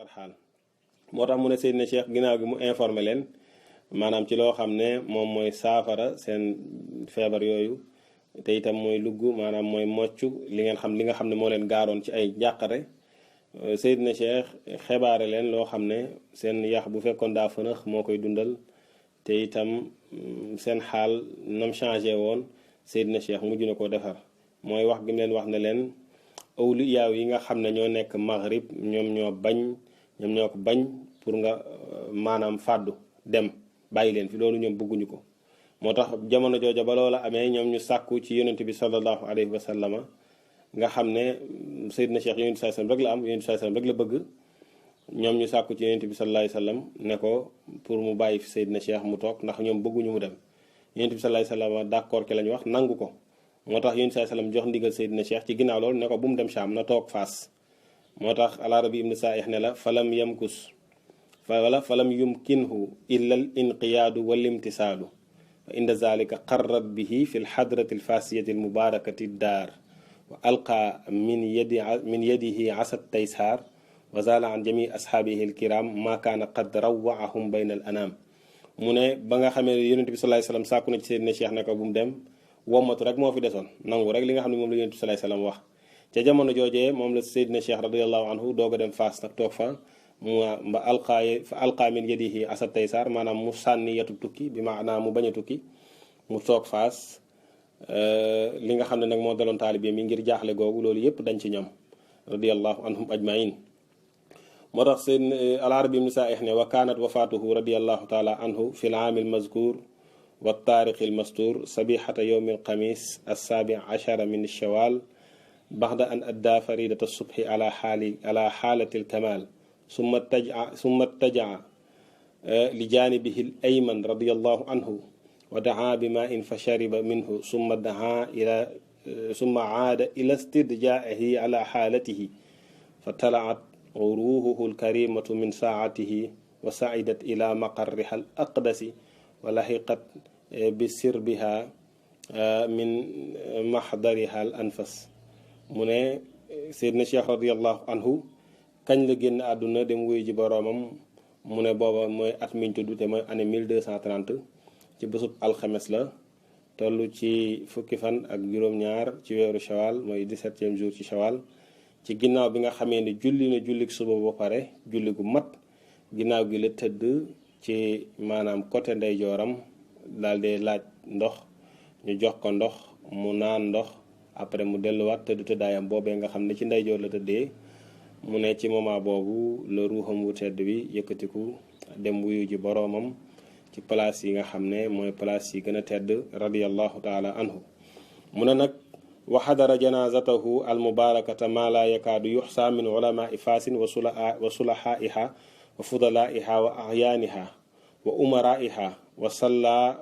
tarxaan moo tax mu ne Seydina Cheikh ginnaaw gi mu informé leen maanaam ci loo xam ne moom mooy saafara seen feebar yooyu te itam mooy lugg maanaam mooy mocc li nga xam ne moo leen gaaroon ci ay njàqare. Seydina Cheikh xebaare leen loo xam ne seen yax bu fekkoon daa fënax moo koy dundal te itam seen xaal nam changé woon Seydina Cheikh mujj na koo defar mooy wax gi mu leen wax ne leen awliyaaw yi nga xam ne ñoo nekk Maghrib ñoom ñoo ko bañ pour nga maanaam fàddu dem bàyyi leen fi loolu ñoom bëgguñu ko. moo tax jamono jooja ba loola amee ñoom ñu sàkku ci yonent bi sallallahu alayhi wa sallama nga xam ne Seydina Cheikh yonent bi sallam rek la am yonent bi sallam rek la bëgg ñoom ñu sàkku ci yonent bi sallallahu alayhi wa sallam ne ko pour mu bàyyi fi Seydina Cheikh mu toog ndax ñoom bëgguñu mu dem yonent bi sallallahu alayhi wa sallam d'accord ki la ñu wax nangu ko. moo tax yonent bi sallallahu alayhi wa sallam jox ndigal Seydina Cheikh ci ginnaaw loolu ne ko bu mu dem Sham na toog Faas. moo tax al-Arabi ibn Sa'ih ne la falam yumkinhu illa al inqiyaadu wal imtisaalu wa inda zalika qarrat bihi fi lxadrati alfasiyati almubarakati daar wa alqa min yadihi asat taysaar wa zala an jami ashaabihi alkiram ma kaana qad rawaahum bayna al anam. mu ne ba nga xamee yonent bi sallallahu alayhi wasallam sàkku na ci Seydina Cheikh ne ko bu mu dem wommatu rek moo fi desoon nangu rek li nga xam ne moom la yonent bi sallallahu alayhi wasallam wax ca jamono joojee moom la Seydina Cheikh radiyallahu anhu doog a dem Faas nag toog fa fa alqa min yadihi asat taysaar maanaam mu sànni yetu tukki bi maanaam mu bañ a tukki mu toog Faas li nga xam ne nag moo daloon taalibe mi ngir jaaxle googu loolu yépp dañ ci ñoom radiyallahu anhum ajmain. moo tax seen al-Arabi ibn Sa'ih ne wa kaanat wafaatuhu radiyallahu taala anhu fi l-aami al-mazkuur wa taarixi al-mastuur sabihata yawmi al-xamis as-saabi ashara min ash-shawaal baxda an addaa faridata subhi ala xaalati al-kamaal summa tajaa li jaanibihi al-ayman radiyallahu anhu wa daa bi maa in fa shariba minhu summa aada ila istidjaa'ihi ala xaalatihi fa talaat ruuhuhu alkarimatu min saacatihi wa saidat ila maqarriha al aqdasi wa laxiqat bi sirbiha min maxdariha al anfas. mu ne Seydina Cheikh radiyallahu anhu kañ la génn àdduna dem wuyu ji boroomam mu ne booba mooy at miñ tudd te mooy année 1230 ci bésub alxames la toll ci fukki fan ak juróom-ñaar ci weeru shawal mooy 17e jour ci shawal ci ginnaaw bi nga xamee ni julli na jullik suba ba pare julli gu mat ginnaaw gi la tëdd ci maanaam côté ndeyjooram daal di laaj ndox ñu jox ko ndox mu naan ndox après mu delluwaat tëdd tëddaayam boobee nga xam ne ci ndeyjoor la tëddee. mu ne ci moment boobu la ruuxam wu tedd bi yëkkatiku dem wuyu ji boroomam ci place yi nga xam ne mooy place yi gën a tedd radiyallahu taala anhu. mu ne nag wa xadara janazatahu almubarakata ma la yakaadu yuxsa min ulamai fasin wa sulahaaiha wa fudalaiha wa ahyaaniha wa umaraiha wa salla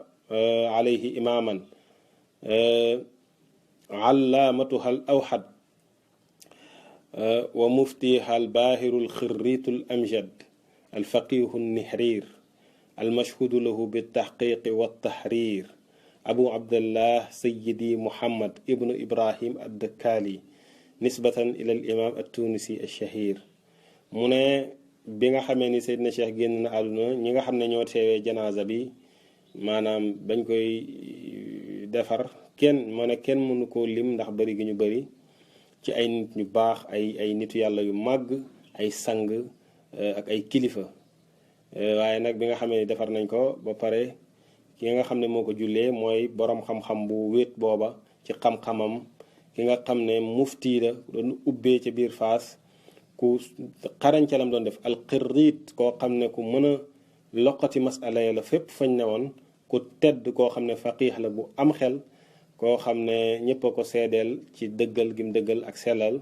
alayhi imaman allamatuha al awxad wa muftiha albaahiru alxirritu alamjad alfaqihu alnihrir almashhudu lahu biltaxqiqi waltaxrir abu abdallah sayidi muhammad ibnu ibrahim addakali nisbatan ila al imam attunisi alshahir. mu ne bi nga xamee ni Seydina Cheikh génn na àdduna ñi nga xam ne ñoo teewee janaasa bi maanaam bañ koy defar mu ne kenn mënu koo lim ndax bari gi ñu bari ci ay nit ñu baax ay nitu yàlla yu màgg ay sang ak ay kilifa. waaye nag bi nga xamee ni defar nañ ko ba pare ki nga xam ne moo ko jullee mooy boroom xam-xam bu wéet booba ci xam-xamam ki nga xam ne mufti la doon ubbee ca biir Faas ku xarañ ca lam doon def alxirriit koo xam ne ku mën a loqati masala ya la fépp fañ ne woon ku tedd koo xam ne faqiix la bu am xel koo xam ne ñëpp a ko seedeel ci dëggal gim dëggal ak sellal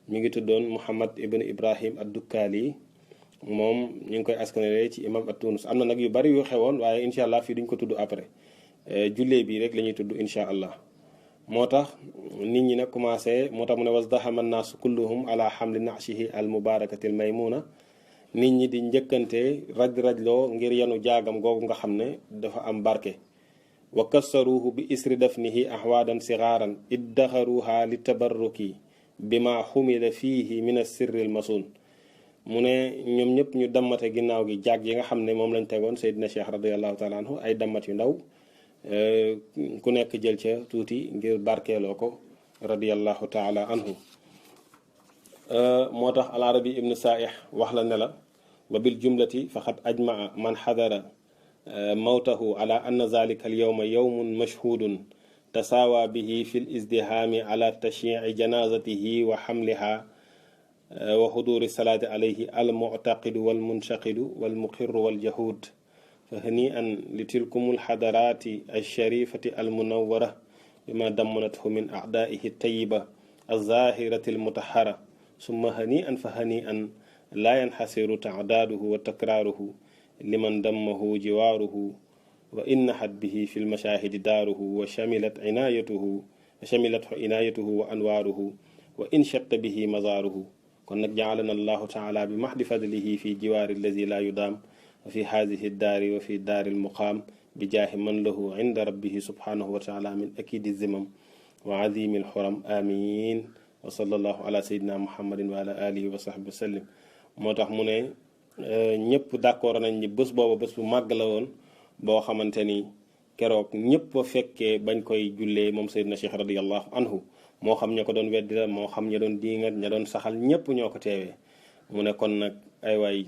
mi ngi tuddoon Muhammad ibn Ibrahim ad-Dukkali moom ñu ngi koy askanale ci imam at-Tunus. am na nag yu bari yu xewoon waaye incha allah fii duñ ko tudd après jullee bii rek la ñuy tudd incha allah. moo tax nit ñi nag commencé moo tax mu ne wasdahama annaasu kulluhum ala xamli nachihi al mubarakati al maymuna nit ñi di njëkkante raj-rajloo ngir yanu jaagam googu nga xam ne dafa am barke. wa kassaruuhu bi isri dafnihi ahwaadan sigaaran iddaxaruha li tabarruki bima xumila fiihi min assirri al masun. mu ne ñoom ñëpp ñu dammate ginnaaw gi jaag yi nga xam ne moom lañ tegoon Seydina Cheikh radiallahu taala anhu ay dammat yu ndaw ku nekk jël ca tuuti ngir barkeeloo ko radiallahu taala anhu moo tax al arabi ibnu saaih wax la ne la wa bil jumlati faqad ajmaa man xadara mawtahu ala anna zalika al yawma yawmun mashhudun tasaawa bihi fi l izdihaami ala tashyici janazatihi wa xamliha wa xuduri salaati alayhi al muctaqidu wal munshaqidu wal muqirru wal jahud fa hani'an li tilkum al xadaraati al sharifati al munawwara bima dammanathu min a'daa'ihi tayiba al zaahirati al mutahhara summa hani'an fa hani'an laa yanxasiru ta'daaduhu wa takraaruhu liman dammahu jiwaaruhu wa innahat bihi fi lmashaahidi daaruhu wa shamilathu inaayatuhu wa anwaaruhu wa inshatta bihi mazaaruhu kon nag jaalana allahu taala bi mahdi fadlihi fi jiwaari allazi laa yudaam wa fi haadihi daari wa fi daari almuqaam bi jaahi man lahu inda rabbihi subhanahu wa taala min akidi zimam wa azimi alxuram amin wa sallallahu ala sayyidina muhammadin wa ala alihi wa sahbihi wa sallim moo tax mu ne ñëpp d'accord nañ ni bés booba bés bu màgg la woon boo xamante ni keroog ñëpp a fekkee bañ koy jullee moom Seydina Cheikh radiallahu anhu moo xam ña ko doon weddi la moo xam ña doon diingat ña doon saxal ñëpp ñoo ko teewee mu ne kon nag ay waay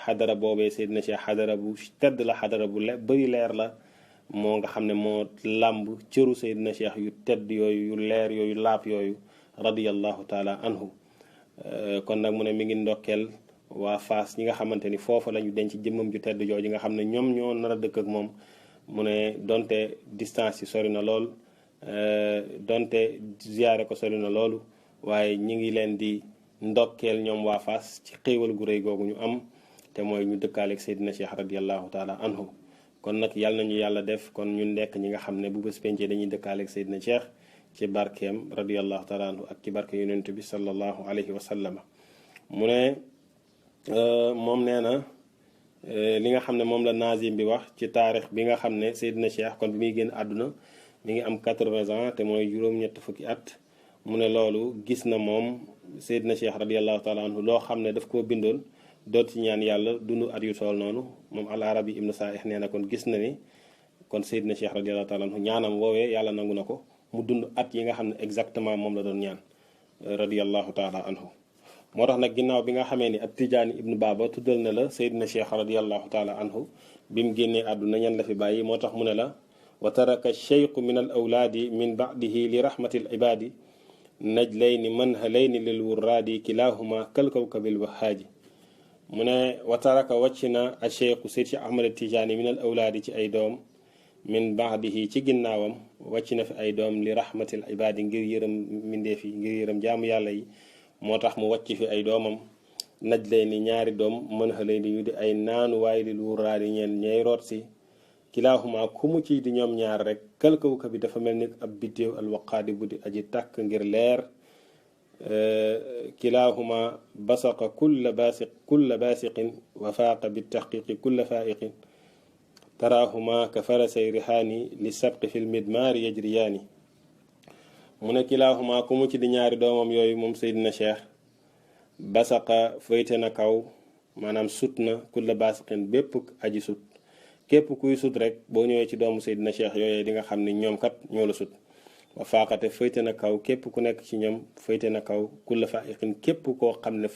xadara boobee Seydina Cheikh xadara bu tedd la xadara bu bëri leer la moo nga xam ne moo làmb cëru Seydina Cheikh yu tedd yooyu yu leer yooyu laab yooyu radiallahu taala anhu kon nag mu ne mi ngi ndokkeel waa Faas ñi nga xamante ni foofa lañu denc jëmmam ju tedd jooju nga xam ne ñoom ñoo nar a dëkk ak moom mu ne donte distance yi sori na lool donte ziyaare ko sori na loolu waaye ñi ngi leen di ndokkeel ñoom waa Faas ci xéewal gu rëy googu ñu am te mooy ñu dëkkaaleeg Seydina Cheikh radiallahu taala anhu kon nag yàlla nañu yàlla def kon ñu nekk ñi nga xam ne bu bés pencee dañuy dëkkaaleeg Seydina Cheikh ci barkeem radiallahu taala anhu ak ci barke yonent bi sallallahu alayhi wa sallama mu ne moom nee na li nga xam ne moom la nazim bi wax ci taarix bi nga xam ne Seydina Cheikh kon bi muy génn àdduna mi ngi am 80 ans te mooy juróom-ñett fukki at mu ne loolu gis na moom Seydina Cheikh radiallahu taala anhu loo xam ne daf koo bindoon doot ci ñaan yàlla dund at yu tool noonu moom al arabi ibnu saaih nee na kon gis na ni kon Seydina Cheikh radiallahu taala anhu ñaanam woowee yàlla nangu na ko mu dund at yi nga xam ne exactement moom la doon ñaan radiallahu taala anhu moo tax nag ginnaaw bi nga xamee ni ab tijaani ibnu baaba tuddal na la Seydina Cheikh radiallahu taala anhu bi mu génnee àdduna ñan la fi bàyyi moo tax mu ne la wa taraka cheikhu min al awlaadi min baadihi li rahmati al ibaadi najlayni manhalayni lil wurraadi kilahuma kalkawkabil wahaaji mu ne wa taraka wàcc na a cheikhu Seydi Ahmad Tijaani min al awlaadi ci ay doom min baadihi ci ginnaawam wàcc na fi ay doom li rahmati al ibaadi ngir yërëm mbindeef yi ngir yërëm jaamu yàlla yi moo tax mu wàcc fi ay doomam naj lay ni ñaari doom mën xalay ni yu di ay naanu waaye li wurraadi ñeen ñay root si kilaahuma ku mu ci di ñoom ñaar rek kalkawka bi dafa mel ni ab biddéew alwaqaadi bu di aji tàkk ngir leer kilaahuma basaqa kulla baasiqin wa faaqa bi taxqiqi kulla faa'iqin taraahuma ka farasay rihaani li sabqi fil midmaari yajriyaani mu ne kilaahuma ku mu ci di ñaari doomam yooyu moom Seydina Cheikh basaqa fayte na kaw maanaam sut na kulla baasiqin bépp aji sut képp kuy sut rek boo ñëwee ci doomu Seydina Cheikh yooyu di nga xam ni ñoom kat ñoo la sut wa faaqate fayte na kaw képp ku nekk ci ñoom fayte na kaw kulla faa'iqin képp koo xam ne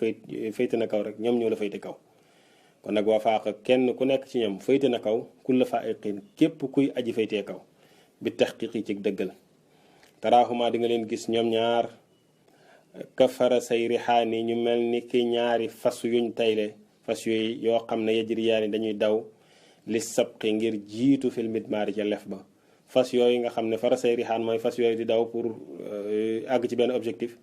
fayte na kaw rek ñoom ñoo la fayte kaw kon nag wa faaqa kenn ku nekk ci ñoom fayte na kaw kulla faa'iqin képp kuy aji faytee kaw bi taxqiqi ci dëggal taraaxuma di nga leen gis ñoom ñaar kafara say rixaani ñu mel ni ki ñaari fas yuñ tayle fas yooyu yoo xam ne yajriyaani dañuy daw li sabqi ngir jiitu fil midmaari ca lef ba fas yooyu nga xam ne fara say rixaan mooy fas yooyu di daw pour àgg ci benn objectif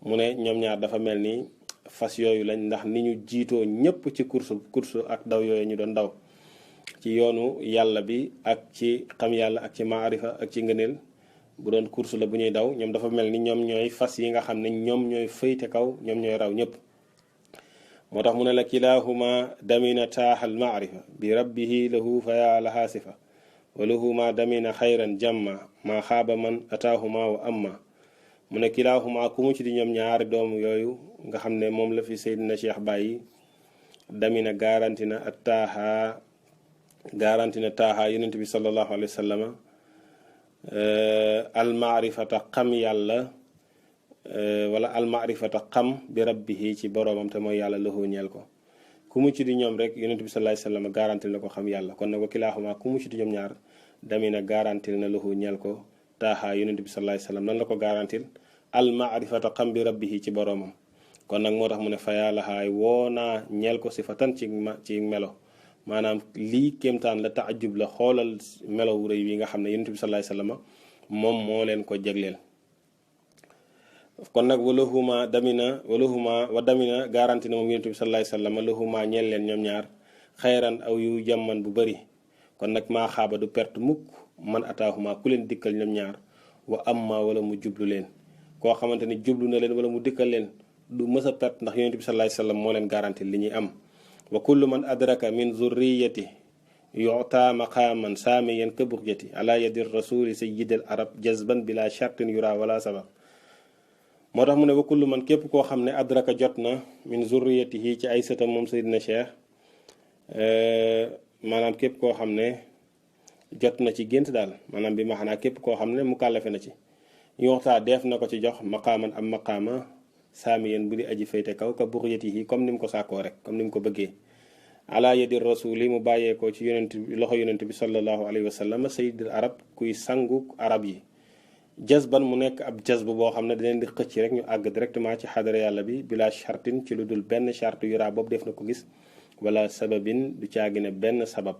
mu ne ñoom ñaar dafa mel ni fas yooyu lañ ndax ni ñu jiitoo ñëpp ci course ak daw yooyu ñu doon daw ci yoonu yàlla bi ak ci xam yàlla ak ci maarifa ak ci ngëneel bu doon course la bu ñuy daw ñoom dafa mel ni ñoom ñooy fas yi nga xam ne ñoom ñooy fëyte kaw ñoom ñooy raw ñëpp moo tax mu ne la kilahuma damina taaxal maarifa bi rabbihi lahu fa yaa lahaa sifa wa lahuma damina xayran jamma maa xaaba man ataahuma wa amma mu ne kilahuma ku mu ci di ñoom ñaari doom yooyu nga xam ne moom la fi Seydina Cheikh bàyyi damina garanti na ak taaha yonent bi sallallahu alayhi wa sallam almaarifata xam yàlla wala almaarifata xam bi rabbihi ci boroomam te mooy yàlla lahu ñeel ko ku mu ci di ñoom rek yonent bi sallallahu alayhi wa sallam garantil na ko xam yàlla kon nag wa kilaaxuma ku mu ci di ñoom ñaar damina garantil na lahu ñeel ko taaha yonent bi sallallahu alayhi wa sallam nan la ko garantil almaarifata xam bi rabbihi ci boroomam kon nag moo tax mu ne fayaalahaay woo naa ñeel ko sifatan ci melo maanaam lii kéemtaan la taajub la xoolal melo wu rëy wi nga xam ne yonent bi sallallahu alayhi wasallam moom moo leen ko jagleel kon nag walahuma damina garanti na moom yonent bi sallallahu alayhi wasallam lahuma ñeel leen ñoom ñaar xayran aw yu jàmman bu bëri kon nag maa xaaba du perte mukk man ataahuma ku leen dikkal ñoom ñaar wa amma wala mu jublu leen koo xamante ni jublu na leen wala mu dikkal leen du mës a perte ndax yonent bi sallallahu alayhi wasallam moo leen garanti li ñuy am wa kullu man adraka min zurriyati yu'ta maqaman saamiyan ka burjati ala yadi rasuli sayyidil arab jazban bila shartin yura wala sabab moo tax mu ne wa kullu man képp koo xam ne adraka jot na min zurriyatihi ci ay sëtam moom Seydina Cheikh maanaam képp koo xam ne jot na ci gént daal maanaam bi ma xanaa képp koo xam ne mu kàllafe na ci yu'ta def na ko ci jox maqaman am maqama saamiyan bu di aji féete kaw ka burjatihi comme ni mu ko sàkkoo rek comme ni mu ko bëggee ala yadi rasuli mu bàyyeekoo ci loxo yonent bi sallallahu alayhi wa sallam sayyidil arab kuy sangu arab yi jazban mu nekk ab jazb boo xam ne da leen di xëcc rek ñu àgg directement ci xadara yàlla bi bila shartin ci lu dul benn charte yuraa boobu def na ko gis wala sababin du caagi ne benn sabab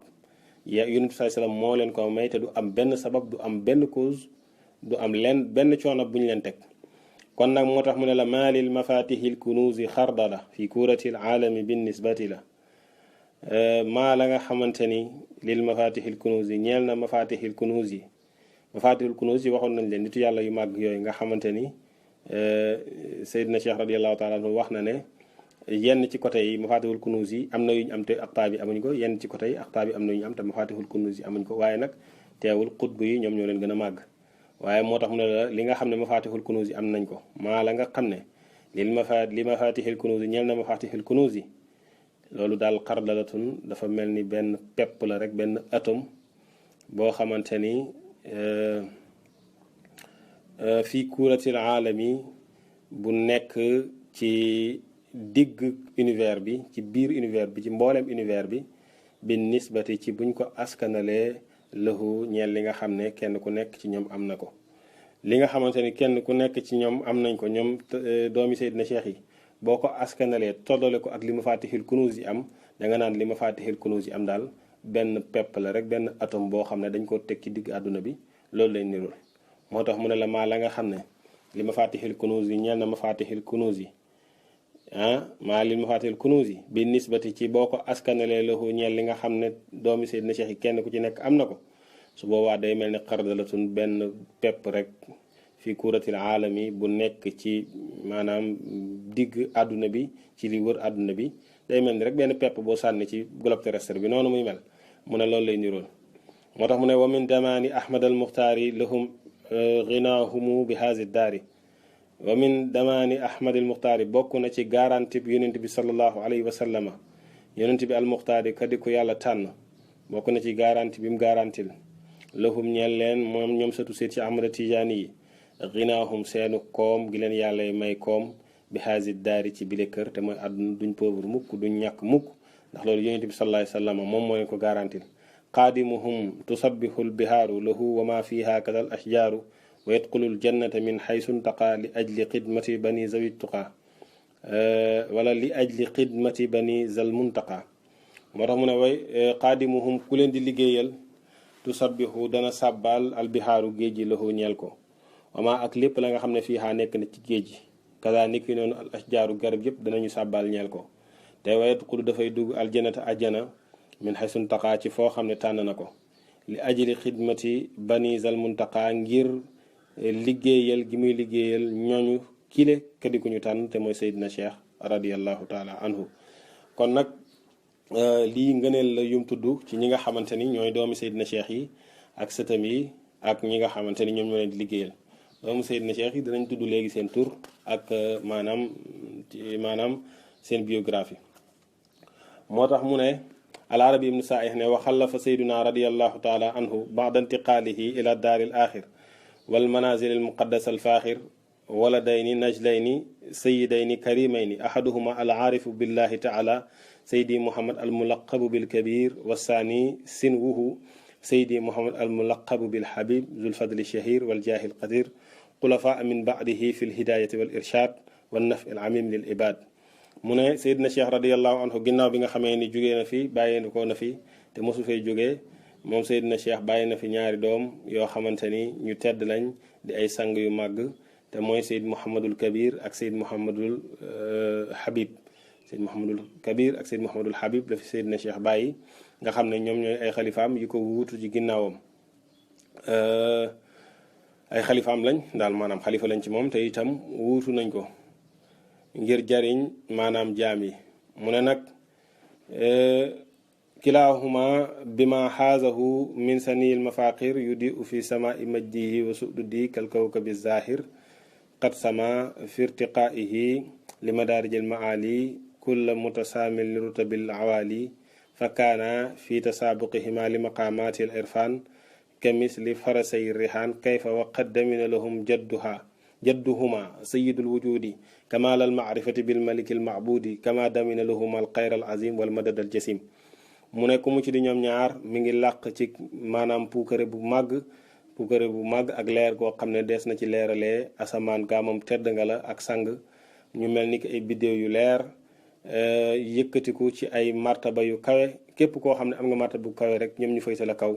yonent bi sallallahu alayhi wa sallam moo leen ko may te du am benn sabab du am benn cause du am leen benn coono bu ñu leen teg kon nag moo tax mu ne la maalil mafatihil kunuuzi xardala fi kuuratil aalami bin nisbati la maa la nga xamante ni lil mafatihil kunuuzi ñeel na mafatihil kunuuzi mafatihil kunuuzi waxoon nañ leen nitu yàlla yu màgg yooyu nga xamante ni Seydina Cheikh radiallahu taala anhu wax na ne yenn ci côté yi mafatihul kunuuzi am na yu ñu am te aqtaab yi amuñ ko yenn ci côté yi aqtaab yi am na yu ñu am te mafatihul kunuuzi amuñ ko waaye nag teewul xutbu yi ñoom ñoo leen gën a màgg waaye moo tax mu ne la li nga xam ne mafatihul kunuuzi am nañ ko maa la nga xam ne li mafatihil kunuuzi ñeel na mafatihil kunuuzi loolu daal xardalatun dafa mel ni benn pepp la rek benn atome boo xamante ni fii kuuratil aalami bu nekk ci digg univers bi ci biir univers bi ci mbooleem univers bi nisbati ci buñ ko askanalee lahu ñeel li nga xam ne kenn ku nekk ci ñoom am na ko li nga xamante ni kenn ku nekk ci ñoom am nañ ko ñoom doomi Seydina Cheikh yi boo ko askanalee tollale ko ak li mafatihil kunuuz yi am da nga naan li mafatihil kunuuz yi am daal benn pepp la rek benn atome boo xam ne dañ ko teg ci digg àdduna bi loolu lay nirul moo tax mu ne la maa la nga xam ne li mafatihil kunuuz yi ñeel na mafatihil kunuuz yi maa li mafatihil kunuuz yi bi nisbati ci boo ko askanalee lahu ñeel li nga xam ne doomi Seydina Cheikh yi kenn ku ci nekk am na ko su boobaa day mel ni xardalatun benn pepp rek fi kuuratil aalami bu nekk ci maanaam digg àdduna bi ci li wër àdduna bi day mel ni rek benn pepp boo sànni ci globe terrestre bi noonu muy mel mu ne loolu lay nirool moo tax mu ne wa min damaani ahmad al muxtaari lahum ginaahumu bi haasi daari wa min damaani ahmad al muxtaari bokk na ci garanti bi yonent bi sallallahu alayhi wa sallama yonent bi al muxtaari kadi ko yàlla tànn bokk na ci garanti bi mu garantil lahum ñeel leen moom ñoom satu seet ci ahmad tijaani yi ginaahum seenu koom gi leen yàlla may koom bi haasi daari ci bile kër te mooy àdduna duñ pauvre mukk duñ ñàkk mukk ndax loolu yonent bi sallallahu alayhi wa sallam moom moo leen ko garantil qaadimuhum tusabbihul bihaaru lahu wa ma fiha kadal ashjaaru wa yadxulul jannata min xaysu ntaqa li ajli xidmati bani zawi tuqa wala li ajli xidmati bani zal muntaqa moo tax mu ne way qaadimuhum ku leen di liggéeyal tusabbihu dana sàbbaal albihaaru géej gi lahu ñeel ko wama ak lépp la nga xam ne fii xaa nekk na ci géej gi kaza niki noonu al ashjaaru garab yëpp danañu sàbbaal ñeel ko te wayet xulu dafay dugg aljanata ajjana min xay suntaqaa ci foo xam ne tànn na ko li ajli xidmati bani zal muntaqa ngir liggéeyal gi muy liggéeyal ñooñu kile kadi ku ñu tànn te mooy Seydina Cheikh radiallahu taala anhu kon nag lii ngëneel la yum tudd ci ñi nga xamante ni ñooy doomi Seydina Cheikh yi ak sëtam yi ak ñi nga xamante ni ñoom ñoo leen di liggéeyal doomu Seydina Cheikh yi dinañ tudd léegi seen tur ak maanaam seen biographie moo tax mu ne al-Arabi ibnu Saih ne wa xallafa sayduna radiallahu taala anhu ba'da intiqaalihi ila daari al axir wal manazil al muqaddas al faaxir waladayni najlayni sayidayni karimayni ahaduhuma al aarifu billahi taala saydi muhammad al mulaqabu bil kabir wasaani sinwuhu saydi muhammad al mulaqabu bil habib zul fadli shahir wal jaahi al qadir xulafa min ba'dihi fi l hidayati wal irshad wan naf al amim lil ibad mu ne Seydina Cheikh radiallahu anhu ginnaaw bi nga xamee ni jógee na fi bàyyi ko na fi te mosu fay jógee moom Seydina Cheikh bàyyi na fi ñaari doom yoo xamante ni ñu tedd lañ di ay sang yu màgg te mooy Seyd Mouhamadul Kabir ak Seyd Mouhamadul Habib Seyd Mouhamadul Kabir ak Seyd Mouhamadul Habib la fi Seydina Cheikh bàyyi nga xam ne ñoom ñooy ay xalifaam yu ko wuutu ci ginnaawam ay xalifaam lañ daal maanaam xalifa lañ ci moom te itam wuutu nañ ko ngir jariñ maanaam jaam yi mu ne nag kilaahuma bima xaazahu min saniyil mafaqir yu di u fi samai majdihi wa sududi kal kawkabi zahir qad sama fi irtiqaihi li madarijil maali kulla mutasaamil li rutabil awali fa kaana fi tasaabuqihima li maqamati al irfan كمثل فرسي الرهان كيف وقد دمن لهم جدهما سيد الوجود كمال المعرفة بالملك المعبود كما دمن لهما الخير العظيم والمدد الجسيم mu ne ku mu ci di ñoom ñaar mi ngi làq ci maanaam puukare bu màgg ak leer goo xam ne des na ci leeralee asamaan gaamam tedd nga la ak sang ñu mel ni ki ay biddéew yu leer yëkkatiku ci ay martaba yu kawe képp koo xam ne am nga martaba bu kawe rek ñoom ñu fay sa la kaw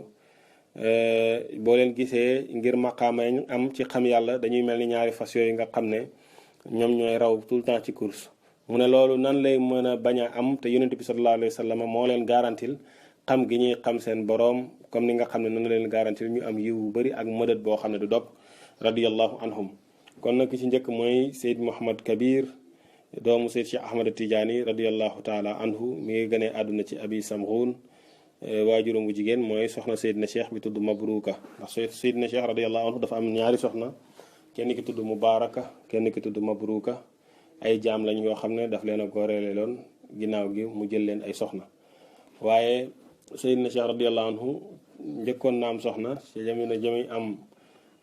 boo leen gisee ngir maqaama yi am ci xam yàlla dañuy mel ni ñaari fas yooyu nga xam ne ñoom ñooy raw tout le temps ci course mu ne loolu nan lay mën a bañ a am te yonent bi sallallahu alayhi wa sallam moo leen garantil xam gi ñuy xam seen boroom comme ni nga xam ne nan la leen garantil ñu am yiw bu bëri ak mëdët boo xam ne du dog radiyallahu anhum kon nag ki ci njëkk mooy Seyd Mouhamad Kabir doomu Seyd Cheikh Ahmad Tidiane radiyallahu taala anhu mi ngi gënee àdduna ci abi samghun waajuram bu jigéen mooy soxna Seydina Cheikh bi tudd Mabruka ndax Seydina Cheikh radiyallahu anhu dafa am ñaari soxna kenn ki tudd Mubaraka kenn ki tudd Mabruka ay jaam lañ yoo xam ne daf leen a góoreele loon ginnaaw gi mu jël leen ay soxna waaye Seydina Cheikh radiyallahu anhu njëkkoon na am soxna ci jamono jami am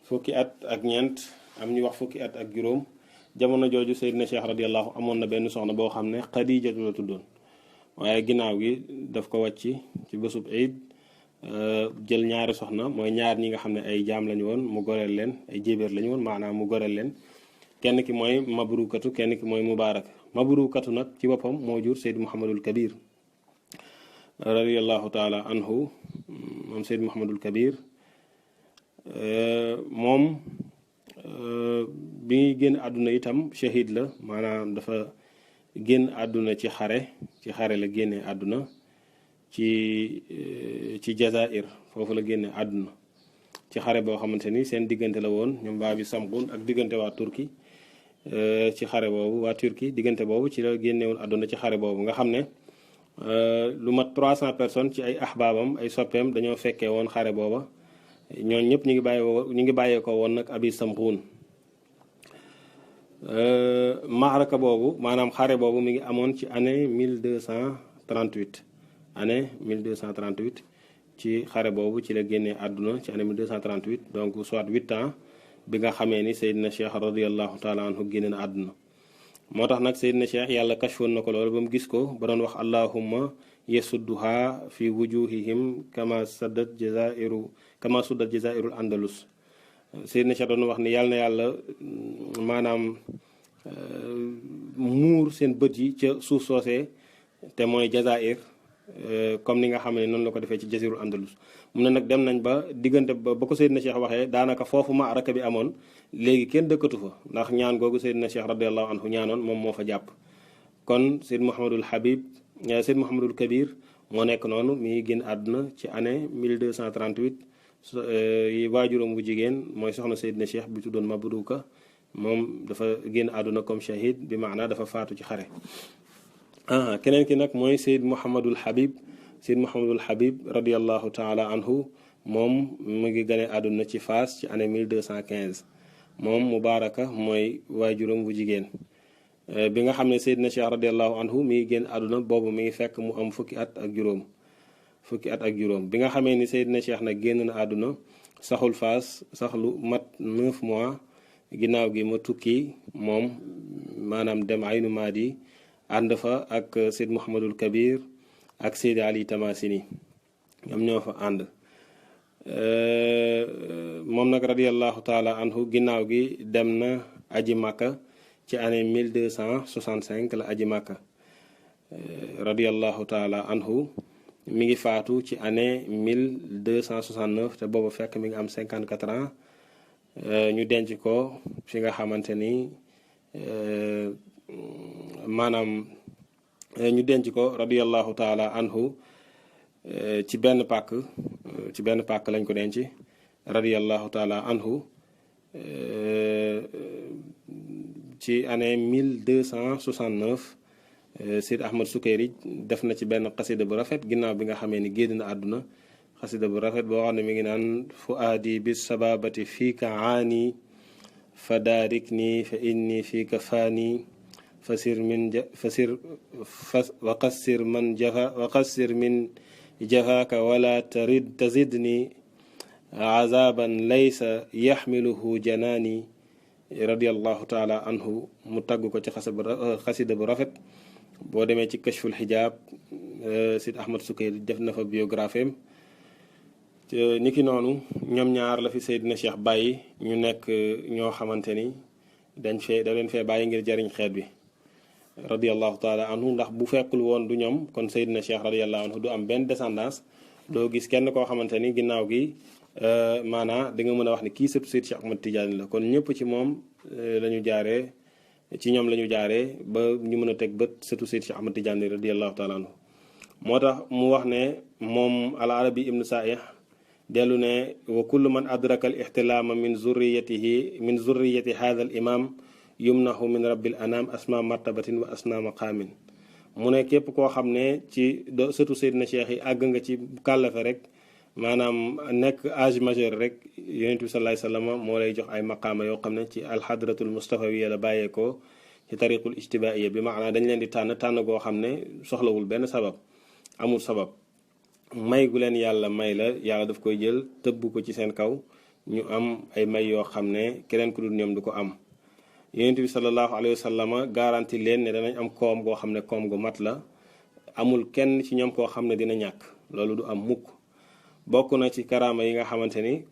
fukki at ak ñeent am ñu wax fukki at ak juróom jamono jooju Seydina Cheikh radiyallahu amoon na benn soxna boo xam ne Xadijatu la tuddoon waaye ginnaaw gi daf ko wàcc ci bésub Eid jël ñaari soxna mooy ñaar ñi nga xam ne ay jaam lañu woon mu goreel leen ay jébéer lañu woon maanaam mu goreel leen kenn ki mooy Mabrukatu kenn ki mooy Mubarak Mabrukatu nag ci boppam moo jur Seyd Mouhamadul Kabir radiyallahu taala anhu moom Seyd Mouhamadul Kabir moom bi ngi génn àdduna itam shahid la maanaam dafa génn àdduna ci xare la génne àdduna ci Jazair foofu la génne àdduna ci xare boo xamante ni seen diggante la woon ñoom baa bi samgun ak diggante waa Turki ci xare boobu waa Turki diggante boobu ci la génnewoon àdduna ci xare boobu nga xam ne lu mat 300 personnes ci ay ahbaabam ay soppeem dañoo fekkee woon xare booba ñooñ ñëpp ñu ngi bàyyeekoo woon nag abi samgun maaraka boobu maanaam xare boobu mi ngi amoon ci année 1238 ci xare boobu ci la génnee àdduna ci année 1238 donc soit 8 ans bi nga xamee ni Seydina Cheikh radiyallahu taala anhu génne na àdduna moo tax nag Seydina Cheikh yàlla kashfoon na ko loolu ba mu gis ko ba doon wax allahumma yasudduha fi wujuhihim kama suddat jazairul andalus Seydina Cheikh doon wax ni yàlla na yàlla maanaam muur seen bët yi ca suuf soosee te mooy Jazair comme ni nga xam ne noonu la ko defee ci jazirul andalus mu ne nag dem nañ ba diggante ba ko Seydina Cheikh waxee daanaka foofu maaraka bi amoon léegi kenn dëkkatu fa ndax ñaan googu Seydina Cheikh radiallahu anhu ñaanoon moom moo fa jàpp kon Seyd Mouhamadul Kabir moo nekk noonu mi ngi génn àdduna ci année 1238 waajuram bu jigéen mooy soxna Seydina Cheikh bi tuddoon Mabruka moom dafa génn àdduna comme shahid bi maana dafa faatu ci xare keneen ki nag mooy Seyd Mouhamadul Habib radiallahu taala anhu moom mu ngi gane àdduna ci Faas ci année 1215 moom Mubaraka mooy waajuram bu jigéen bi nga xam ne Seydina Cheikh radiallahu anhu mi ngi génn àdduna boobu mi ngi fekk mu am fukki at ak juróom bi nga xamee ni Seydina Cheikh nag génn na àdduna saxul Faas sax lu mat 9 mois ginnaaw gi ma tukki moom maanaam dem Aynu Maadi ànd fa ak Seyd Mouhamadul Kabir ak Seydi Ali Tamasini ñoom ñoo fa ànd moom nag radiallahu taala anhu ginnaaw gi dem na aji Makka ci année 1265 la aji Makka radiallahu taala anhu mi ngi faatu ci année 1269 te boobu fekk mi ngi am 54 ans ñu denc ko fi nga xamante ni maanaam ñu denc ko radiallahu taala anhu ci benn pàkk lañ ko denc radiallahu taala anhu ci année 1269 Seydi Ahmad Sukayri def na ci benn xasida bu rafet ginnaaw bi nga xamee ni génn na àdduna xasida bu rafet boo xam ne mi ngi naan fuaadi bi sababati fiika aani fa daarik nii fa inni fiika faani waqassir min jafaaka wala tazidni azaban laysa yaxmiluhu janaani radiallahu taala anhu mu tagg ko ci xasida bu rafet boo demee ci kashful xijaab Seydi Ahmad Sukayri def na fa biographie niki noonu ñoom ñaar la fi Seydina Cheikh bàyyi ñu nekk ñoo xamante ni da leen fee bàyyi ngir jariñ xeet bi radiallahu taala anhu ndax bu fekkul woon du ñoom kon Seydina Cheikh radiallahu anhu du am benn descendance doo gis kenn koo xamante ni ginnaaw gi maanaa di nga mën a wax ni kii sëtu Seydi Cheikh Ahmad Tidiane la kon ñëpp ci moom la ñu jaaree ci ñoom la ñu jaaree ba ñu mën a teg bët sëtu Seydi Cheikh Ahmad Tidiane radiallahu taala anhu moo tax mu wax ne moom al arabi ibnu saih dellu ne wa kullu man adraka al ixtilaama min zurriyati hada al imam yumnahu min rabbil anam asma martabatin wa asna maqaamin mu ne képp koo xam ne ci sëtu Seydina Cheikh yi àgg nga ci kàllafe rek maanaam nekk âge majeur rek yonent bi sallallahu alayhi wasallam moo lay jox ay maqaama yoo xam ne ci alxadratul mustafawiya la bàyyeekoo ci tariqul ijtibaiya bi maanaam dañ leen di tànn goo xam ne soxlawul benn sabab amul sabab may gu leen yàlla may la yàlla daf koy jël tëbb ko ci seen kaw ñu am ay may yoo xam ne keneen ku dul ñoom du ko am yonent bi sallallahu alayhi wasallam garanti leen ne danañ am koom goo xam ne koom gu mat la amul kenn ci ñoom koo xam ne dina ñàkk loolu du am mukk bokk na ci karaama yi nga xamante ni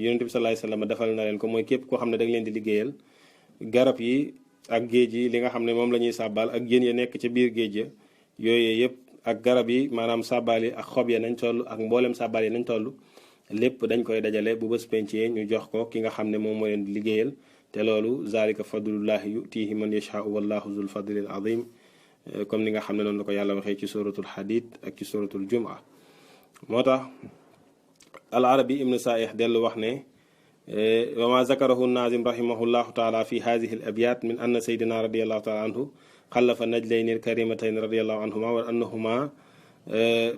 yonent bi sallallahu alayhi wasallam defal na leen ko mooy képp koo xam ne da nga leen di liggéeyal garab yi ak géej yi li nga xam ne moom la ñuy sàbbaal ak jën ya nekk ca biir géej ya yooyu yëpp ak garab yi maanaam sàbbaal yi ak xob ya nañ toll ak mboolem sàbbaal yi nañ toll lépp dañ koy dajale bu bés pencee ñu jox ko ki nga xam ne moom moo leen di liggéeyal te loolu zalika fadlullahi yutihi man yashaau wallahu zul fadlil azim comme ni nga xam ne noonu la ko yàlla waxee ci suratul hadid ak ci suratul jumaa moo tax al arabi ibnu saih dellu wax ne wa ma zakarahu nazim rahimahullahu taala fi hadihi al abyat min anna sayyidina radiallahu taala anhu xalafa najlayni alkarimatayn radiallahu anhuma wa annahuma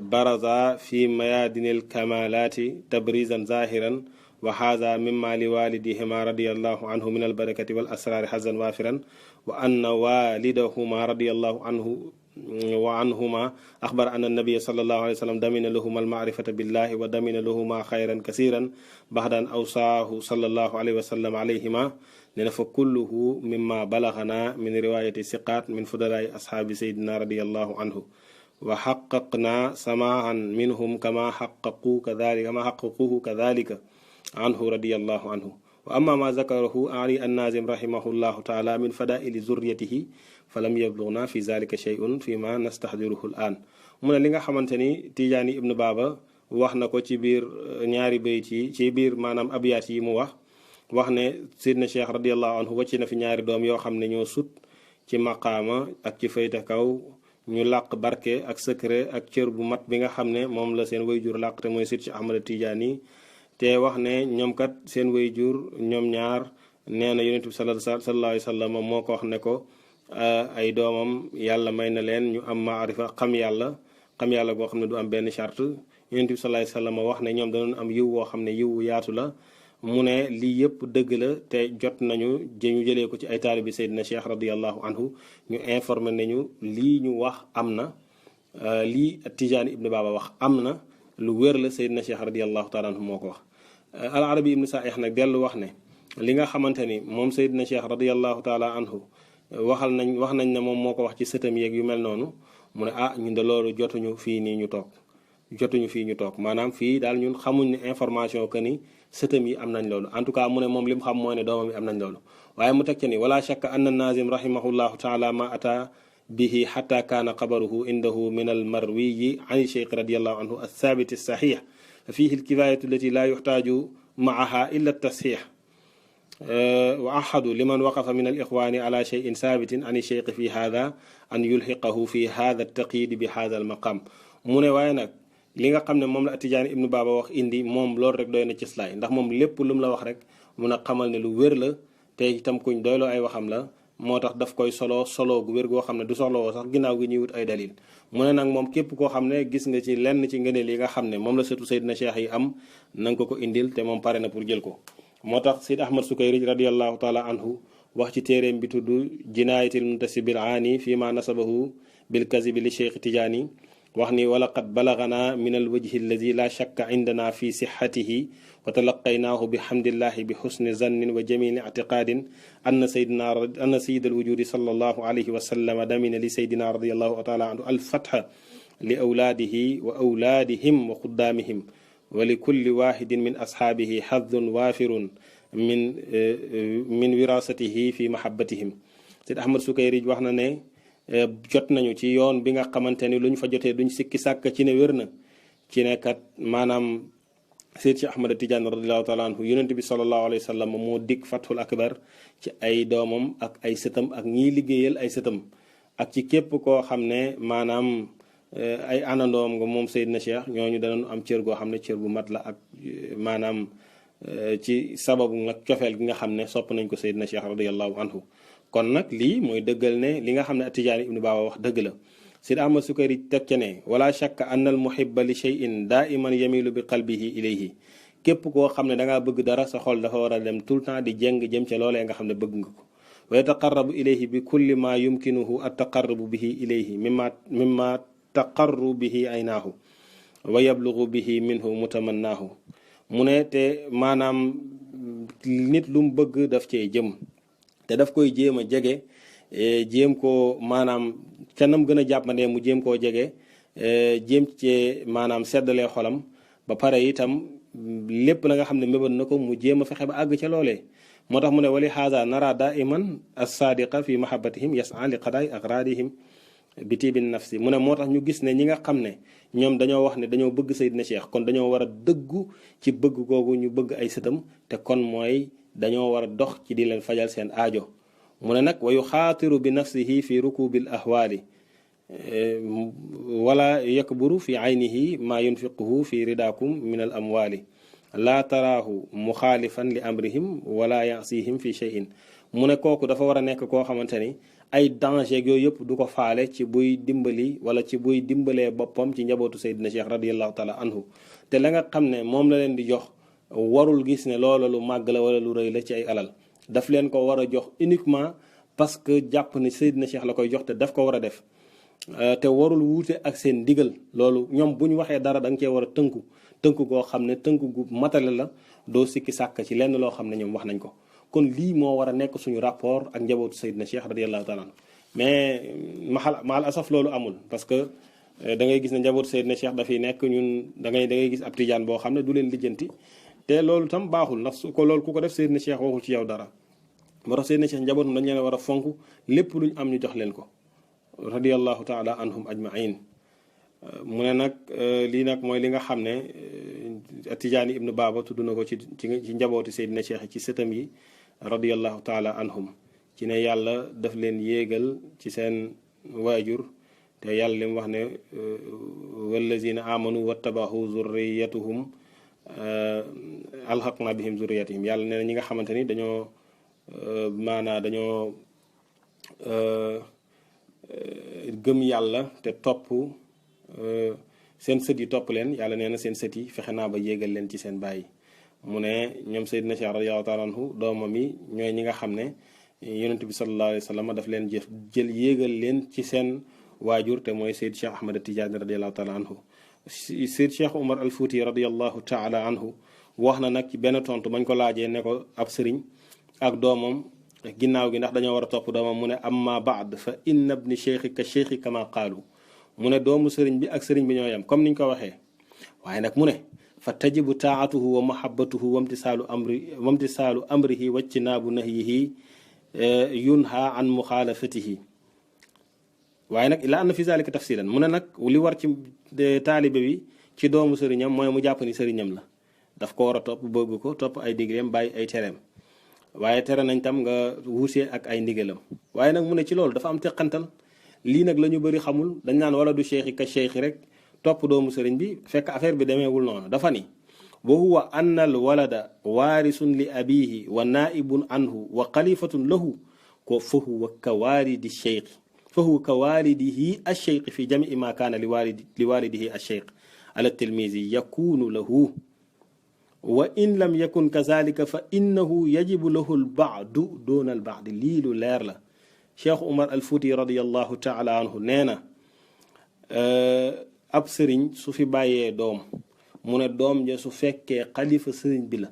baraza fi mayadini alkamalati tabrizan zahiran wa haza mimma li walidihima radiallahu anhu min albarakati wal asrari hazan wafiran wa anna walidahuma radiallahu anhu wa anhuma axbar anna nabiya sallallahu alayhi wa sallam damina lahuma almaarifata billahi wa damina lahuma xayran kasiran baxdan awsaahu sallallahu alayhi wa sallam alayhima nee na fa kulluhu mimma balaxana min riwayati siqaat min fudalaai ashaabi sayidina radiallahu anhu wa xaqaqna samaan minhum kama xaqaquhu kadalika anhu radiallahu anhu wa amma ma zakarahu ali annazim rahimahullahu taala min fadaili zurriyatihi falam yablughna fi zalika shay'un fi ma nastahdiruhu al an mu ne li nga xamante ni Tijaani ibnu Baaba wax na ko ci biir ñaari bayt yi ci biir maanaam abiyaat yi mu wax ne Seydina Cheikh radiallahu anhu wàcc na fi ñaari doom yoo xam ne ñoo sut ci maqaama ak ci fayta kaw ñu làq barke ak secret ak cër bu mat bi nga xam ne moom la seen wayjur làq te mooy Seydi Ahmad Tijaani te wax ne ñoom kat seen wayjur ñoom ñaar nee na yonent bi sallallahu alayhi wa sallam moo ko wax ne ko ay doomam yàlla may na leen ñu am maarifa xam yàlla goo xam ne du am benn charte yonent bi sallallahu alayhi wa sallam wax ne ñoom danoon am yiw woo xam ne yiw yaatu la mu ne lii yëpp dëgg la te jot nañu ñu jëlee ko ci ay taalibi Seydina Cheikh radiallahu anhu ñu informé nañu lii ñu wax am na lii Tijaani ibnu Baaba wax am na lu wér la Seydina Cheikh radiallahu taala anhu moo ko wax. al arabi ibnu Saih nag dellu wax ne li nga xamante ni moom Seydina Cheikh radiallahu taala anhu wax nañ ne moom moo ko wax ci sëtam yeeg yu mel noonu mu ne ñun de loolu jotuñu fii ñu toog maanaam fii daal ñun xamuñ ne information que ni sëtam yi am nañ loolu en tout cas mu ne moom li mu xam mooy ne doomam yi am nañ loolu. waaye mu teg ca ni wala shakka anna nazim rahimahullahu taala ma ata bihi xata kaana xabaruhu indahu min al marwiyi an cheikh radiallahu anhu althabit alsaxix fihi alkifayatu allati la yuxtaaju maaha illa tasxix wa ahadu liman waqafa min al ixwani ala cheyin sabitin an cheikh fi hada an yulxiqahu fi hada altaqyid bi hada al maqam mu ne waaye nag li nga xam ne moom la Tijaani ibnu Baaba wax indi moom loolu rek doy na ci slaay ndax moom lépp lu mu la wax rek mun a xamal ne lu wér la te itam kuñ doyloo ay waxam la moo tax daf koy solo gu wér goo xam ne du soxlawoo sax ginnaaw gi ñuy wut ay dalil mu ne nag moom képp koo xam ne gis nga ci lenn ci ngëneel yi nga xam ne moom la sëtu Seydina Cheikh yi am na nga ko indil te moom pare na pour jël ko. moo tax Seyd Ahmad Sukayri radiallahu taala anhu wax ci téeréem bi tudd jinaayatil muntasibil aani fi ma nasabahu bil kazibi li Cheikh Tijaani wax ni walaqad balagana min alwajhi alladi la shakka indana fi sixatihi wa talaqaynaahu bihamdillahi bi xusni zannin wa jamili ictiqaadin anna sayid alwujudi sallallahu alayhi wa sallam damina li sayidina radiallahu taala anhu alfatha li awlaadihi wa awlaadihim wa xuddaamihim wa li kulli waxidin min ashaabihi xadun waafirun min wirasatihi fi mahabbatihim. Seyd Ahmad Sukayri wax na ne jot nañu ci yoon bi nga xamante ni lu ñu fa jotee duñ sikki sàkk ci ne wér na ci ne kat maanaam Seyd Cheikh Ahmad Tidiane radiallahu taala anhu yonent bi sallallahu alayhi wa sallam moo dig fathul akbar ci ay doomam ak ay sëtam ak ñiy liggéeyal ay sëtam ak ci képp koo xam ne maanaam ay àndandoom nga moom Seydina Cheikh ñooñu danañu am cër goo xam ne cër bu mat la ak maanaam ci sababu nag cofeel gi nga xam ne sopp nañ ko Seydina Cheikh radiallahu anhu. kon nag lii mooy dëggal ne li nga xam ne Tijaani ibnu Baaba wax dëgg la. Seydi Ahmad Sukayri teg ca ne wala shakka anna al muhibba li cheyin daiman yamilu bi qalbihi ilayhi képp koo xam ne dangaa bëgg dara sa xol dafa war a dem tout le temps di jéng jëm ca loolee nga xam ne bëgg nga ko. wa yataqarrabu ilayhi bi kulli ma yumkinuhu at taqarrubu bihi ilayhi mimma taqarru bihi aynaahu wa yablugu bihi minhu mutamannaahu mu ne te maanaam nit lu mu bëgg daf cee jëm te daf koy jéem a jege jéem koo maanaam canam gën a jàppandee mu jéem koo jege jéem cee maanaam seddalee xolam ba pare itam lépp la nga xam ne mébal na ko mu jéem a fexe ba àgg ca loolee. moo tax mu ne wali haza nara daiman as-sadiqa fi mahabbatihim yas'a li qada'i agradihim bi tibin nafsi mu ne moo tax ñu gis ne ñi nga xam ne ñoom dañoo wax ne dañoo bëgg Seydina Cheikh kon dañoo war a dëggu ci bëgg googu ñu bëgg ay sëtam te kon mooy dañoo war a dox ci di leen fajal seen aajo. mu ne nag wa yuxaatiru bi nafsihi fi rukubil ahwaali wala yakburu fi aynihi ma yunfiquhu fi ridaakum min al amwaali laa taraahu muxaalifan li amrihim wala yasihim fi cheyin mu ne kooku dafa war a nekk koo xamante ni ay danger yooyu yëpp du ko faale ci buy dimbali wala ci buy dimbalee boppam ci njabootu Seydina Cheikh radiallahu taala anhu te la nga xam ne moom la leen di jox warul gis ne loola lu màgg la wala lu rëy la ci ay alal daf leen ko war a jox uniquement parce que jàpp ne Seydina Cheikh la koy jox te daf ko war a def te warul wuute ak seen ndigal loolu ñoom bu ñu waxee dara da nga cee war a tënku goo xam ne tënku gu matale la doo sikki sàkk ci lenn loo xam ne ñoom wax nañ ko kon lii moo war a nekk suñu rapport ak njabootu Seydina Cheikh radiallahu taala anhu mais maal asaf loolu amul parce que da ngay gis ne njabootu Seydina Cheikh dafay nekk ñun da ngay gis ab tijaan boo xam ne du leen lijjanti te loolu tam baaxul ndax su ko loolu ku ko def Seydina Cheikh waxul ci yow dara moo tax Seydina Cheikh njabootum dañ leen war a fonk lépp luñ am ñu jox leen ko radiallahu taala anhum ajmain mu ne nag lii nag mooy li nga xam ne Tijaani ibnu Baaba tudd na ko ci njabooti Seydina Cheikh ci sëtam yi radiallahu taala anhum ci ne yàlla daf leen yéegal ci seen waajur te yàlla li mu wax ne wallazina amanu wattabahu zurriyatuhum alhaqna bihim zurriyatihim yàlla nee na ñi nga xamante ni dañoo dañoo gëm yàlla te topp seen sët yi topp leen yàlla nee na seen sët yi fexe naa ba yéegal leen ci seen bàyyi mu ne ñoom Seydina Cheikh radiyallahu taala anhu doomam yi ñooy ñi nga xam ne yonent bi sallallahu alayhi wa sallam daf leen jël yéegal leen ci seen waajur te mooy Seyd Cheikh Ahmad Tijaani radiyallahu taala anhu. Seyd Cheikh Umar al Fuuti radiyallahu taala anhu wax na nag ci benn tontu bañ ko laajee ne ko ab sëriñ ak doomam ginnaaw gi ndax dañoo war a topp doomam mu ne amma baad fa inna ibni cheikhi ka cheikhi kama qaalu mu ne doomu sëriñ bi ak sëriñ bi ñoo yem comme niñ ko waxee waaye nag mu ne fa tajibu taatuhu wa mahabbatuhu wamtisaalu amrihi wajtinaabu nahyihi yunha an muxaalafatihi waaye nag illa anna fi zalika tafsilan mu ne nag li war ci taalibe bi ci doomu sëriñam mooy mu jàpp ni sëriñam la daf ko war a topp bëgg ko topp ay digleem bàyyi ay tereem waaye tere nañ tam nga wuusee ak ay ndigalam waaye nag mu ne ci loolu dafa am teqantal lii nag la ñu bëri xamul dañ naan wala du cheikhi ka cheikhi rek topp doomu sëriñ bi fekk affaire bi demeewul noonu dafa ni wa huwa anna al walada waarisun li abihi wa naibun anhu wa xalifatun lahu ko fa huwa ka waalidi cheikhi fa huwa ka waalidihi alcheikhi fi jamii ma kaana li waalidihi alcheikh ala tilmisi yakunu lahu wa in lam yakun kazalika fa innahu yajibu lahu albaadu doona albaadi lii lu leer la Cheikh Umar al Fuuti radiyallahu taala anhu nee na ab sëriñ su fi bàyyee doom mu ne doom ja su fekkee xalifa sëriñ bi la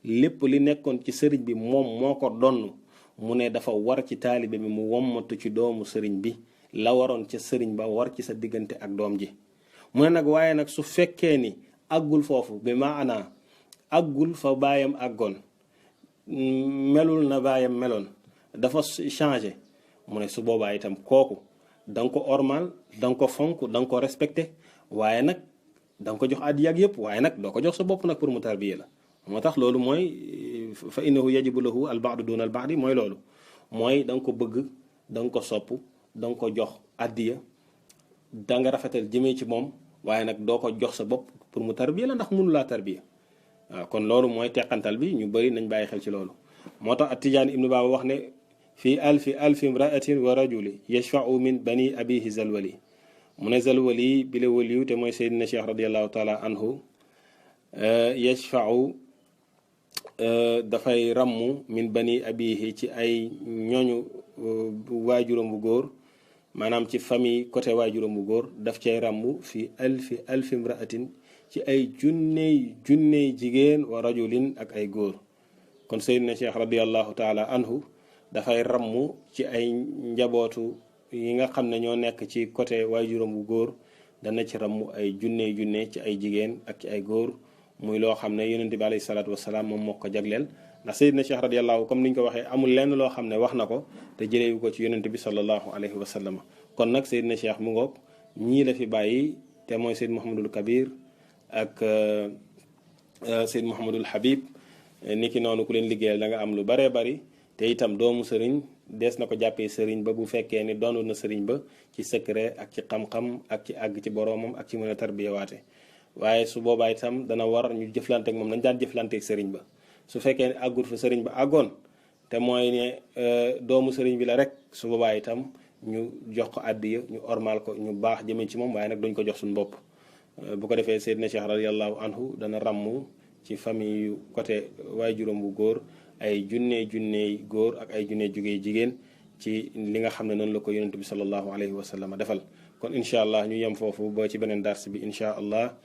lépp li nekkoon ci sëriñ bi moom moo ko donn mu ne dafa war ci taalibe bi mu wommatu ci doomu sëriñ bi la waroon ca sëriñ ba war ci sa diggante ak doom ji mu ne nag waaye nag su fekkee ni àggul foofu bi maanaa àggul fa baayam àggoon melul na baayam meloon dafa changé mu ne su boobaa itam kooku da nga ko ormal da nga ko fonk da nga ko respecté waaye nag da nga ko jox àddiya ak yëpp waaye nag doo ko jox sa bopp nag pour mu tarbiye la moo tax loolu mooy fa innahu yajibu lahu al baadu duna al baadi mooy loolu mooy da nga ko bëgg da nga ko sopp da nga ko jox àddiya da nga rafetal jëmee ci moom waaye nag doo ko jox sa bopp pour mu tarbiye la ndax mënu laa tarbiye waaw kon loolu mooy teqantal bi ñu bëri nañ bàyyi xel ci loolu moo tax At-Tijaani ibnu Baaba wax ne fii alfi imraatin wa rajuli yashfau min bani abihi zalwali mu ne zalwali bi la waliyu te mooy Seydina Cheikh radiallahu taala anhu yashfau dafay rammu min bani abihi ci ay ñooñu waajuram bu góor maanaam ci famille côté waajuram bu góor daf cay rammu fii alfi imraatin ci ay junney jigéen wa rajulin ak ay góor kon Seydina Cheikh radiallahu taala anhu dafay rammu ci ay njabootu yi nga xam ne ñoo nekk ci côté waajuram bu góor dana ci rammu ay junne ci ay jigéen ak ci ay góor muy loo xam ne yonent bi alayhi salaatu wasalaam moom moo ko jagleel ndax Seydina Cheikh radiallahu comme ni ñu ko waxee amul lenn loo xam ne wax na ko te jëleewu ko ci yonent bi sallallahu alayhi wa sallam kon nag Seydina Cheikh mu ngoog ñii la fi bàyyi te mooy Seyd Mouhamadul Kabir ak Seyd Mouhamadul Habib ni ki noonu ku leen liggéeyal da nga am lu baree bari te itam doomu sëriñ dees na ko jàppee sëriñ ba bu fekkee ni doonu na sëriñ ba ci secret ak ci xam-xam ak ci àgg ci boroomam ak ci mën a tarbiyawaate waaye su boobaa itam dana war ñu jëflante ak moom nañ daan jëflante ak sëriñ ba su fekkee ne àggul fa sëriñ ba àggoon te mooy ne doomu sëriñ bi la rek su boobaa itam ñu jox ko àddiya ñu ormal ko ñu baax jëmee ci moom waaye nag duñ ko jox suñu bopp bu ko defee Seydina Cheikh radiallahu anhu dana ràmm ci famille yu côté waaye juróom bu góor ay junney góor ak ay junney jugee jigéen ci li nga xam ne noonu la ko yonent bi sallallahu alayhi wa sallam defal kon incha allah ñu yem foofu ba ci beneen dars bi incha allah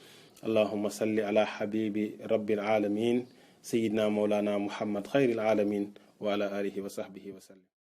allahumma salli ala habibi rabbil alamin sayidna mawlana muhammad xayril alamin wa ala alihi wa sahbihi wa sallam